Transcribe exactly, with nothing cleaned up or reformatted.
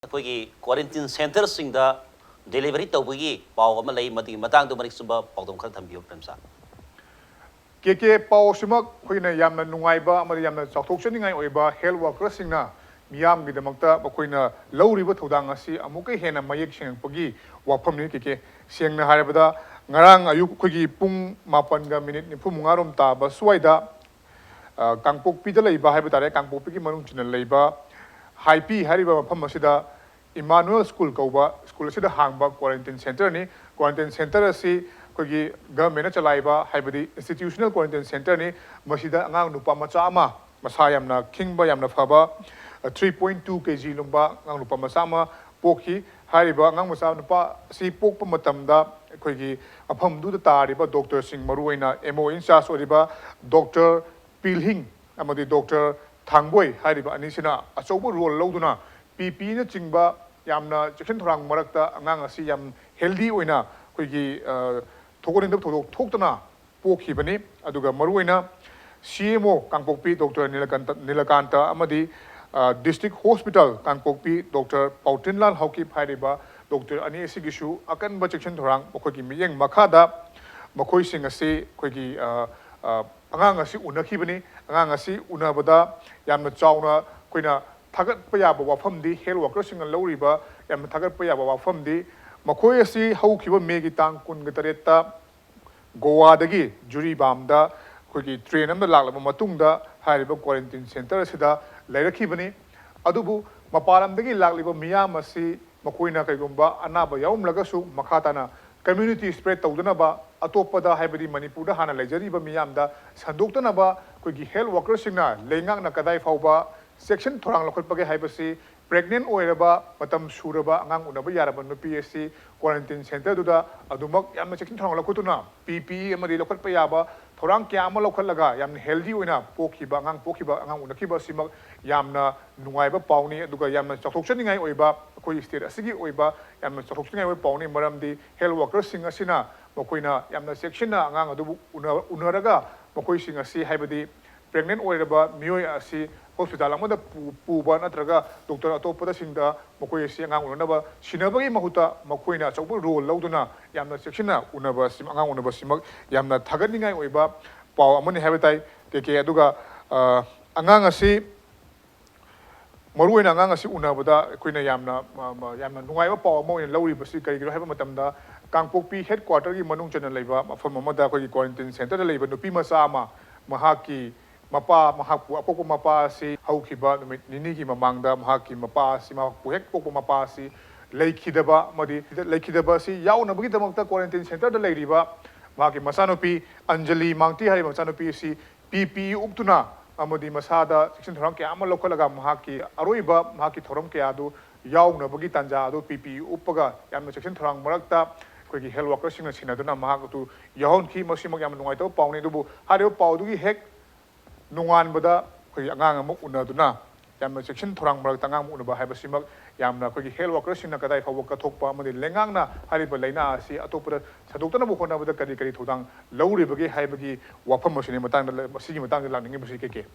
ꯑꯩꯈꯣꯏꯒꯤ quarantine centreꯁꯤꯡꯗ delivery ꯇꯧꯕꯒꯤ ꯄꯥꯎ ꯑꯃ ꯂꯩ, ꯃꯗꯨꯒꯤ ꯃꯇꯥꯡꯗ ꯃꯔꯤꯛ ꯆꯨꯝꯕ ꯄꯥꯎꯗꯝ ꯈꯔ ꯊꯝꯕꯤꯌꯨ, ꯄ꯭ꯔꯦꯝꯆꯥ꯫ ꯀꯦ ꯀꯦ, ꯄꯥꯎ ꯑꯁꯤꯃꯛ ꯑꯩꯈꯣꯏꯅ ꯌꯥꯝꯅ ꯅꯨꯡꯉꯥꯏꯕ ꯑꯃꯗꯤ ꯌꯥꯝꯅ ꯆꯥꯎꯊꯣꯛꯆꯅꯤꯡꯉꯥꯏ ꯑꯣꯏꯕ health workerꯁꯤꯡꯅ ꯃꯤꯌꯥꯝꯒꯤꯗꯃꯛꯇ ꯃꯈꯣꯏꯅ ꯂꯧꯔꯤꯕ ꯊꯧꯗꯥꯡ ꯑꯁꯤ ꯑꯃꯨꯛꯀ ꯍꯦꯟꯅ ꯃꯌꯦꯛ ꯁꯦꯡꯉꯛꯄꯒꯤ ꯋꯥꯐꯝꯅꯤ꯫ ꯀꯦ ꯀꯦ, ꯁꯦꯡꯅ ꯍꯥꯏꯔꯕꯗ, ꯉꯔꯥꯡ ꯑꯌꯨꯛ ꯑꯩꯈꯣꯏꯒꯤ ꯄꯨꯡ ꯃꯥꯄꯟꯒ ꯃꯤꯅꯤꯠ ꯅꯤꯐꯨ ꯃꯉꯥ ꯔꯣꯝ ꯇꯥꯕ ꯁ꯭ꯋꯥꯏꯗ, ꯑ, ꯀꯥꯡꯄꯣꯛꯄꯤꯗ ꯂꯩꯕ ꯍꯥꯏꯕ ꯇꯥꯔꯦ, ꯀꯥꯡꯄꯣꯛꯄꯤꯒꯤ ꯃꯅꯨꯡ ꯆꯟꯅ ꯂꯩꯕ ꯍꯥꯏꯄꯤ ꯍꯥꯏꯔꯤꯕ ꯃꯐꯝ ꯑꯁꯤꯗ ꯏꯃꯥꯅꯨꯑꯦꯜ ꯁ꯭ꯀꯨꯜ ꯀꯧꯕ ꯁ꯭ꯀꯨꯜ ꯑꯁꯤꯗ ꯍꯥꯡꯕ quarantine centreꯅꯤ꯫ Quarantine centre ꯑꯁꯤ ꯑꯩꯈꯣꯏꯒꯤ governmentꯅ ꯆꯂꯥꯏꯕ, ꯍꯥꯏꯕꯗꯤ institutional quarantine centreꯅꯤ꯫ ꯃꯁꯤꯗ ꯑꯉꯥꯡ ꯅꯨꯄꯥ ꯃꯆꯥ ꯑꯃ, ꯃꯁꯥ ꯌꯥꯝꯅ ꯈꯤꯡꯕ, ꯌꯥꯝꯅ ꯐꯕ, three point two K G ꯂꯨꯝꯕ ꯑꯉꯥꯡ ꯅꯨꯄꯥ ꯃꯆꯥ ꯑꯃ ꯄꯣꯛꯈꯤ꯫ ꯍꯥꯏꯔꯤꯕ ꯑꯉꯥꯡ ꯃꯆꯥ ꯅꯨꯄꯥ ꯑꯁꯤ ꯄꯣꯛꯄ ꯃꯇꯝꯗ ꯑꯩꯈꯣꯏꯒꯤ ꯃꯐꯝꯗꯨꯗ ꯇꯥꯔꯤꯕ doctorꯁꯤꯡ, ꯃꯔꯨꯑꯣꯏꯅ M O in charge ꯑꯣꯏꯔꯤꯕ Doctor ꯄꯤꯜꯍꯤꯡ ꯑꯃꯗꯤ Doctor ꯊꯥꯡꯕꯣꯏ ꯍꯥꯏꯔꯤꯕ ꯑꯅꯤꯁꯤꯅ ꯑꯆꯧꯕ role ꯂꯧꯗꯨꯅ, ꯄꯤ ꯄꯤꯅꯆꯤꯡꯕ ꯌꯥꯝꯅ ꯆꯦꯛꯁꯤꯟ ꯊꯧꯔꯥꯡ ꯃꯔꯛꯇ ꯑꯉꯥꯡ ꯑꯁꯤ ꯌꯥꯝ healthy ꯑꯣꯏꯅ ꯑꯩꯈꯣꯏꯒꯤ, ꯑ, ꯊꯣꯛꯍꯟꯅꯤꯡꯗꯕ ꯊꯧꯗꯣꯛ ꯊꯣꯛꯇꯅ ꯄꯣꯛꯈꯤꯕꯅꯤ꯫ ꯑꯗꯨꯒ ꯃꯔꯨꯑꯣꯏꯅ C M O ꯀꯥꯡꯄꯣꯛꯄꯤ Doctor ꯅꯤꯂꯀꯟꯇ, ꯅꯤꯂꯀꯥꯟꯇ ꯑꯃꯗꯤ, ꯑ, District Hospital ꯀꯥꯡꯄꯣꯛꯄꯤ Doctor ꯄꯥꯎꯇ꯭ꯔꯤꯟꯂꯥꯜ ꯍꯥꯎꯀꯤꯞ ꯍꯥꯏꯔꯤꯕ doctor ꯑꯅꯤ ꯑꯁꯤꯒꯤꯁꯨ ꯑꯀꯟꯕ ꯆꯦꯛꯁꯤꯟ ꯊꯧꯔꯥꯡ ꯃꯈꯣꯏꯒꯤ ꯃꯤꯠꯌꯦꯡ ꯃꯈꯥꯗ ꯃꯈꯣꯏꯁꯤꯡ ꯑꯁꯤ ꯑꯩꯈꯣꯏꯒꯤ, ꯑ, ꯑ, ꯑꯉꯥꯡ ꯑꯁꯤ ꯎꯅꯈꯤꯕꯅꯤ꯫ ꯑꯉꯥꯡ ꯑꯁꯤ ꯎꯅꯕꯗ ꯌꯥꯝꯅ ꯆꯥꯎꯅ ꯑꯩꯈꯣꯏꯅ ꯊꯥꯒꯠꯄ ꯌꯥꯕ ꯋꯥꯐꯝꯗꯤ health workerꯁꯤꯡꯅ ꯂꯧꯔꯤꯕ ꯌꯥꯝꯅ ꯊꯥꯒꯠꯄ ꯌꯥꯕ ꯋꯥꯐꯝꯗꯤ ꯃꯈꯣꯏ ꯑꯁꯤ ꯍꯧꯈꯤꯕ ꯃꯦꯒꯤ ꯇꯥꯡ ꯀꯨꯟꯒ ꯇꯔꯦꯠꯇ ꯒꯣꯋꯥꯗꯒꯤ ꯖꯨꯔꯤꯕꯥꯝꯗ ꯑꯩꯈꯣꯏꯒꯤ train ꯑꯃꯗ ꯂꯥꯛꯂꯕ ꯃꯇꯨꯡꯗ ꯍꯥꯏꯔꯤꯕ quarantine centre ꯑꯁꯤꯗ ꯂꯩꯔꯛꯈꯤꯕꯅꯤ꯫ ꯑꯗꯨꯕꯨ ꯃꯄꯥꯟ ꯂꯝꯗꯒꯤ ꯂꯥꯛꯂꯤꯕ ꯃꯤꯌꯥꯝ ꯑꯁꯤ ꯃꯈꯣꯏꯅ ꯀꯩꯒꯨꯝꯕ ꯑꯅꯥꯕ ꯌꯥꯎꯔꯝꯂꯒꯁꯨ ꯃꯈꯥ ꯇꯥꯅ community spread ꯇꯧꯗꯅꯕ, ꯑꯇꯣꯞꯄꯗ, ꯍꯥꯏꯕꯗꯤ ꯃꯅꯤꯄꯨꯔꯗ ꯍꯥꯟꯅ ꯂꯩꯖꯔꯤꯕ ꯃꯤꯌꯥꯝꯗ ꯁꯟꯗꯣꯛꯇꯅꯕ ꯑꯩꯈꯣꯏꯒꯤ health workerꯁꯤꯡꯅ ꯂꯩꯉꯥꯛꯅ ꯀꯗꯥꯏ ꯐꯥꯎꯕ ꯆꯦꯛꯁꯤꯟ ꯊꯧꯔꯥꯡ ꯂꯧꯈꯠꯄꯒꯦ ꯍꯥꯏꯕꯁꯤ pregnant ꯑꯣꯏꯔꯕ, ꯃꯇꯝ ꯁꯨꯔꯕ, ꯑꯉꯥꯡ ꯎꯅꯕ ꯌꯥꯔꯕ ꯅꯨꯄꯤ ꯑꯁꯤ quarantine centreꯗꯨꯗ ꯑꯗꯨꯃꯛ ꯌꯥꯝꯅ ꯆꯦꯛꯁꯤꯟ ꯊꯧꯔꯥꯡ ꯂꯧꯈꯠꯇꯨꯅ ꯄꯤ ꯄꯤ ꯏ ꯑꯃꯗꯤ ꯂꯧꯈꯠꯄ ꯌꯥꯕ ꯊꯧꯔꯥꯡ ꯀꯌꯥ ꯑꯃ ꯂꯧꯈꯠꯂꯒ ꯌꯥꯝꯅ healthy ꯑꯣꯏꯅ ꯄꯣꯛꯈꯤꯕ, ꯑꯉꯥꯡ ꯄꯣꯛꯈꯤꯕ, ꯑꯉꯥꯡ ꯎꯅꯈꯤꯕ ꯑꯁꯤꯃꯛ ꯌꯥꯝꯅ ꯅꯨꯡꯉꯥꯏꯕ ꯄꯥꯎꯅꯤ꯫ ꯑꯗꯨꯒ ꯌꯥꯝꯅ ꯆꯥꯎꯊꯣꯛꯆꯅꯤꯡꯉꯥꯏ ꯑꯣꯏꯕ, ꯑꯩꯈꯣꯏ state ꯑꯁꯤꯒꯤ ꯑꯣꯏꯕ ꯌꯥꯝꯅ ꯆꯥꯎꯊꯣꯛꯆꯅꯤꯡꯉꯥꯏ ꯑꯣꯏꯕ ꯄꯥꯎꯅꯤ꯫ ꯃꯔꯝꯗꯤ health workerꯁꯤꯡ ꯑꯁꯤꯅ ꯃꯈꯣꯏꯅ ꯌꯥꯝꯅ ꯆꯦꯛꯁꯤꯟꯅ ꯑꯉꯥꯡ ꯑꯗꯨꯕꯨ ꯎꯅ-, ꯎꯅꯔꯒ ꯃꯈꯣꯏꯁꯤꯡ ꯑꯁꯤ, ꯍꯥꯏꯕꯗꯤ ꯄ꯭ꯔꯦꯒꯅꯦꯟ ꯑꯣꯏꯔꯕ ꯃꯤꯑꯣꯏ ꯑꯁꯤ ꯍꯣꯁꯄꯤꯇꯥꯜ ꯑꯃꯗ ꯄꯨ- ꯄꯨꯕ ꯅꯠꯇ꯭ꯔꯒ ꯗꯣꯛꯇꯔ ꯑꯇꯣꯞꯄꯗꯁꯤꯡꯗ ꯃꯈꯣꯏ ꯑꯁꯤ ꯑꯉꯥꯡ ꯎꯅꯅꯕ ꯁꯤꯟꯅꯕꯒꯤ ꯃꯍꯨꯠꯇ ꯃꯈꯣꯏꯅ ꯑꯆꯧꯕ ꯔꯣꯜ ꯂꯧꯗꯨꯅ ꯌꯥꯝꯅ ꯆꯦꯛꯁꯤꯟꯅ ꯎꯅꯕ ꯑꯁꯤ, ꯑꯉꯥꯡ ꯎꯅꯕꯁꯤꯃꯛ ꯌꯥꯝꯅ ꯊꯥꯒꯠꯅꯤꯡꯉꯥꯏ ꯑꯣꯏꯕ ꯄꯥꯎ ꯑꯃꯅꯤ ꯍꯥꯏꯕ ꯇꯥꯏ꯫ ꯀꯦ ꯀꯦ, ꯑꯗꯨꯒ ꯑ, ꯑꯉꯥꯡ ꯑꯁꯤ, ꯃꯔꯨꯑꯣꯏꯅ ꯑꯉꯥꯡ ꯑꯁꯤ ꯎꯅꯕꯗ ꯑꯩꯈꯣꯏꯅ ꯌꯥꯝꯅ, ꯃ-, ꯃ-, ꯌꯥꯝꯅ ꯅꯨꯡꯉꯥꯏꯕ ꯄꯥꯎ ꯑꯃ ꯑꯣꯏꯅ ꯂꯧꯔꯤꯕꯁꯤ ꯀꯔꯤꯒꯤꯅꯣ ꯍꯥꯏꯕ ꯃꯇꯝꯗ, ꯀꯥꯡꯄꯣꯛꯄꯤ ꯍꯦꯗ ꯀ꯭ꯋꯥꯇꯔꯒꯤ ꯃꯅꯨꯡ ꯆꯟꯅ ꯂꯩꯕ ꯃꯐꯝ ꯑꯃꯗ ꯑꯩꯈꯣꯏꯒꯤ ꯀ꯭ꯋꯥꯔꯦꯟꯇꯤꯟ ꯁꯦꯟꯇꯔꯗ ꯂꯩꯕ ꯅꯨꯄꯤ ꯃꯆꯥ ꯑꯃ, ꯃꯍꯥꯛꯀꯤ ꯃꯄꯥ, ꯃꯍꯥꯛꯄꯨ ꯑꯄꯣꯛꯄ ꯃꯄꯥ ꯑꯁꯤ ꯍꯧꯈꯤꯕ ꯅꯨꯃꯤꯠ ꯅꯤꯅꯤꯒꯤ ꯃꯃꯥꯡꯗ ꯃꯍꯥꯛꯀꯤ ꯃꯄꯥ ꯑꯁꯤ, ꯃꯍꯥꯛꯄꯨ ꯍꯦꯛ ꯄꯣꯛꯄ ꯃꯄꯥ ꯑꯁꯤ ꯂꯩꯈꯤꯗꯕ ꯑꯃꯗꯤ ꯂꯩꯈꯤꯗꯕ ꯑꯁꯤ ꯌꯥꯎꯅꯕꯒꯤꯗꯃꯛꯇ ꯀ꯭ꯋꯥꯔꯦꯟꯇꯤꯟ ꯁꯦꯟꯇꯔꯗ ꯂꯩꯔꯤꯕ ꯃꯍꯥꯛꯀꯤ ꯃꯆꯥꯅꯨꯄꯤ ꯑꯟꯖꯂꯤ ꯃꯥꯡꯇꯤ ꯍꯥꯏꯔꯤꯕ ꯃꯆꯥꯅꯨꯄꯤ ꯑꯁꯤ ꯄꯤ ꯄꯤ ꯏ ꯎꯞꯇꯨꯅ ꯑꯃꯗꯤ ꯃꯁꯥꯗ ꯆꯦꯛꯁꯤꯟ ꯊꯧꯔꯥꯡ ꯀꯌꯥ ꯑꯃ ꯂꯧꯈꯠꯂꯒ ꯃꯍꯥꯛꯀꯤ ꯑꯔꯣꯏꯕ ꯃꯍꯥꯛꯀꯤ ꯊꯧꯔꯝ ꯀꯌꯥ ꯑꯗꯨ ꯌꯥꯎꯅꯕꯒꯤ ꯇꯥꯟꯖꯥ ꯑꯗꯨ ꯄꯤ ꯄꯤ ꯏ ꯎꯞꯄꯒ ꯌꯥꯝꯅ ꯆꯦꯛꯁꯤꯟ ꯊꯧꯔꯥꯡ ꯃꯔꯛꯇ ꯑꯩꯈꯣꯏꯒꯤ ꯍꯦꯜꯊ ꯋꯥꯔꯀꯔꯁꯤꯡꯅ ꯁꯤꯟꯅꯗꯨꯅ ꯃꯍꯥꯛ ꯑꯗꯨ ꯌꯥꯎꯍꯟꯈꯤ꯫ ꯃꯁꯤꯃꯛ ꯌꯥꯝꯅ ꯅꯨꯡꯉꯥꯏꯇꯕ ꯄꯥꯎꯅꯤ꯫ ꯑꯗꯨꯕꯨ ꯍꯥꯏꯔꯤꯕ ꯄꯥꯎꯗꯨꯒꯤ ꯍꯦꯛ ꯅꯣꯡꯉꯥꯟꯕꯗ ꯑꯩꯈꯣꯏꯒꯤ ꯑꯉꯥꯡ ꯑꯃ ꯎꯅꯗꯨꯅ ꯌꯥꯝꯅ ꯆꯦꯛꯁꯤꯟ ꯊꯧꯔꯥꯡ ꯃꯔꯛꯇ ꯑꯉꯥꯡ ꯑꯃ ꯎꯅꯕ ꯍꯥꯏꯕꯁꯤꯃꯛ ꯌꯥꯝꯅ ꯑꯩꯈꯣꯏꯒꯤ ꯍꯦꯜꯊ ꯋꯥꯔꯀꯔꯁꯤꯡꯅ ꯀꯗꯥꯏ ꯐꯥꯎꯕ ꯀꯠꯊꯣꯛꯄ ꯑꯃꯗꯤ ꯂꯩꯉꯥꯛꯅ ꯍꯥꯏꯔꯤꯕ ꯂꯥꯏꯅꯥ ꯑꯁꯤ ꯑꯇꯣꯞꯄꯗ ꯁꯟꯗꯣꯛꯇꯅꯕ ꯍꯣꯠꯅꯕꯗ ꯀꯔꯤ ꯀꯔꯤ ꯊꯧꯗꯥꯡ ꯂꯧꯔꯤꯕꯒꯦ ꯍꯥꯏꯕꯒꯤ ꯋꯥꯐꯝ ꯑꯁꯤꯅꯤ ꯃꯇꯥꯡꯗ, ꯃꯁꯤꯒꯤ ꯃꯇꯥꯡꯗ ꯂꯥꯛꯅꯤꯡꯉꯤꯕꯁꯤ꯫ ꯀꯦ ꯀꯦ꯫